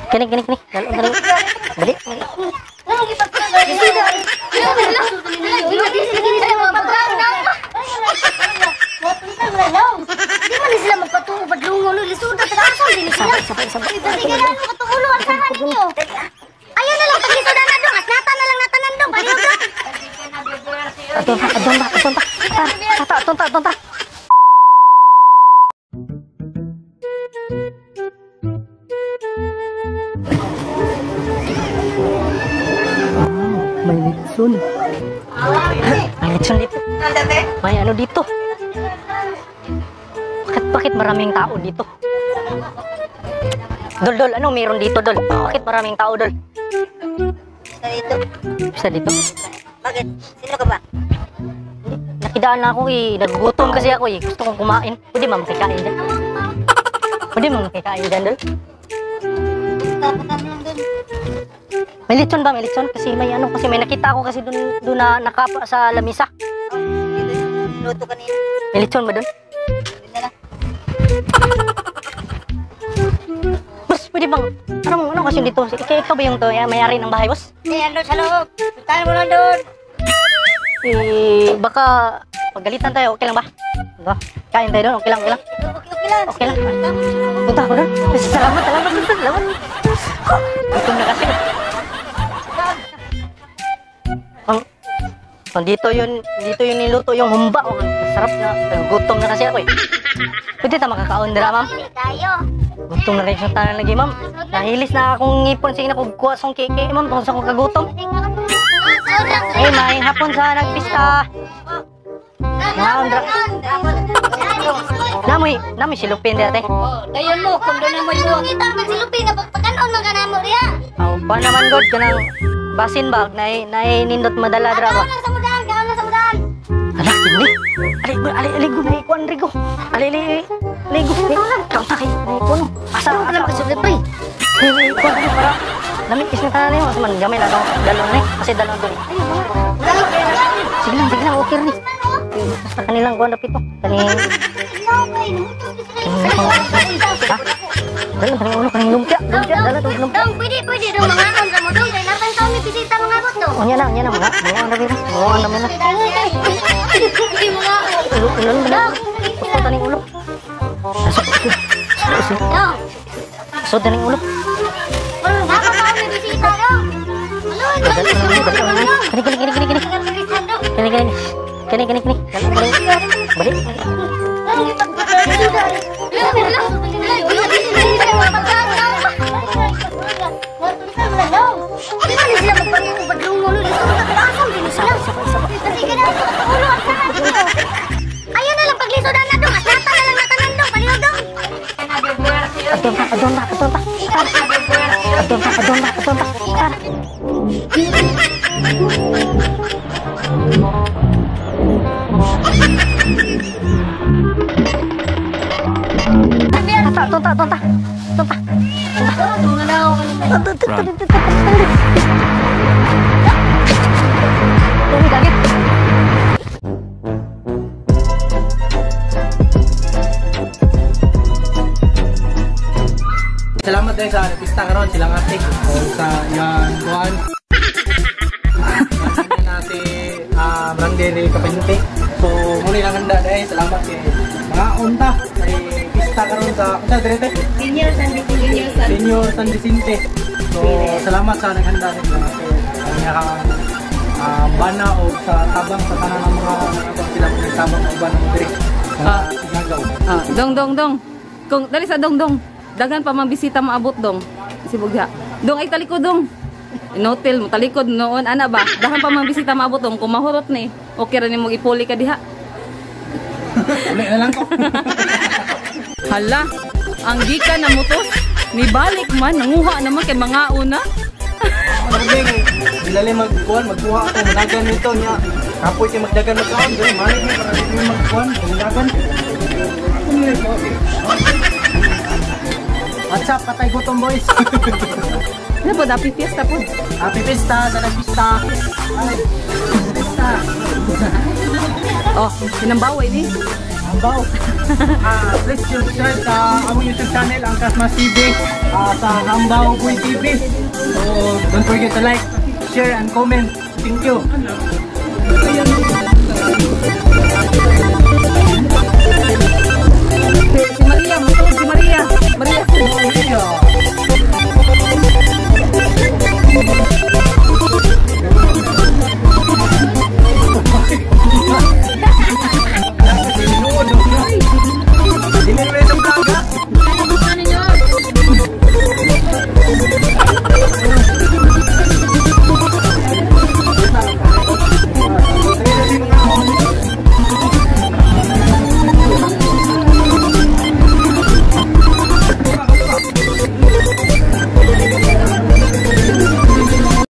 Kini kini kini. Dalo dalo. Bali. Di man sila magpatuo badlungon no lisod ta asa din sila. Sabay sabay. Sige na mo katuulo ang sahan ninyo. Ayaw na lang paglisod na dong, asnata na lang natanan dong, paliw dong. Aton ta, aton ta, aton ta. Tata, aton ta, aton ta. May litson. May litson dito. May ano dito. Bakit maraming tao dito? Dol, Dol, ano meron dito, Dol? Bakit maraming tao, Dol? Basta dito. Basta dito? Bakit? Sino ka ba? Nakidaan na ako eh. Nagugutom kasi ako eh. Gusto kong kumain. Pwede ba makikain dyan? Pwede ba makikain dyan, Dol? May litson ba? May litson? Kasi may ano, kasi may nakita ako kasi dun na nakapa sa lamisa. Oh, dito yung luto kanina. May litson ba dun? Dun na lang. Boss, pwede bang, anong kasi dito? Ikaw ba yung to, may-ari ng bahay, boss? Hindi, andun sa loob. Puntahan mo lang doon. Eh, baka pagalitan tayo, okay lang ba? Diba? Kain tayo doon, okay lang, okay lang. Okay, okay lang. Okay lang. Punta ako doon. Salamat, salamat, salamat. Gutom na kasi. Ang dito yun niluto yung humba. Oh, ang sarap na. Gutom na kasi ako eh. Pwede ta makakaon dira, ma'am? Tayo. Gutom na rin siyang tanan lagi, ma'am. Nahilis na akong ngipon. Sige na kung kuha song kiki, ma'am. Tungkol sa akong kagutom. Eh, maayong hapon sa nagpista. Naon, dra. Namoy silupin dira, te. Oh, dayon mo, kung doon na mo Ano ngita man silupin na pagpakanon man ka namo diha. Aw, pa naman god kanang basin bag nay nindot madala dra ba. Kaon lang sa mudahan, kaon lang sa mudahan. Ala, kini. Ali, ali, ali, go, may kuan rigo. Ali, ali, ali, go. Kaon ta kay may kuan. Asa Ano asa ka silupin? May kuan ko para lamig kis na tanan nimo man gamay na dong dalon ni kasi dalon dun. Sige lang, okay ni. Basta kanilang kuan dapito. Kani. Ha? Dalo kaning ulo kaning lumpia, lumpia, dalo tong lumpia. Dong, pwede dong mangaon sa mo dong kay napay taon ni bisita mga abot dong. Unya na, mga na mga na. Hindi mga Ulo, ulo, ulo. Gusto taning ulo. Dong. So taning ulo. Napay taon ni bisita dong. Kini kini kini kini kini. Kini kini. Kini kini kini. Balik. Ayaw na lang paglisod na dong, asnata na lang natanan dong, paliw dong. Aton ta, aton ta, aton ta. Aton ta, aton ta, aton ta. Tara. Tonta, tonta, tonta. Tonta. Dami dagit. Salamat din sa pista karon silang ate o sa yan kuan. Na si Brandere Kapente. So muna lang handa dahil salamat kay mga unta kay pista karon sa unsa dire te? Senior San Vicente. Senior San Vicente. So salamat sa naghanda din mga ate. Ang bana o sa tabang sa tanan ng mga sila tabang o bana mo dire. Mga Dong dong dong. Kung dali sa dong dong. Daghan pa mang bisita maabot dong. Sibog diha. Dong ay talikod dong. Inotel mo talikod noon ana ba? Daghan pa mang bisita maabot dong kung mahurot ni. Okay ra nimo ipuli ka diha. Uli na lang ko. Hala, ang gikan na mutos nibalik man nanguha naman kay mga una. Dili magkuan magkuha ako managan nito nya. Kapoy kay magdagan magkaon dili malik ni para dili magkuan managan. What's up, patay gutom boys. Ano po, happy fiesta po. Happy fiesta, sa nagpista. Ay, fiesta. Oh, sinambaway ni. Hambaw. Please subscribe sa among YouTube channel, ang Kasmas TV, sa Hambaw Boy TV. So, don't forget to like, share, and comment. Thank you. Si Maria, matulog si Maria. Maria. Maria.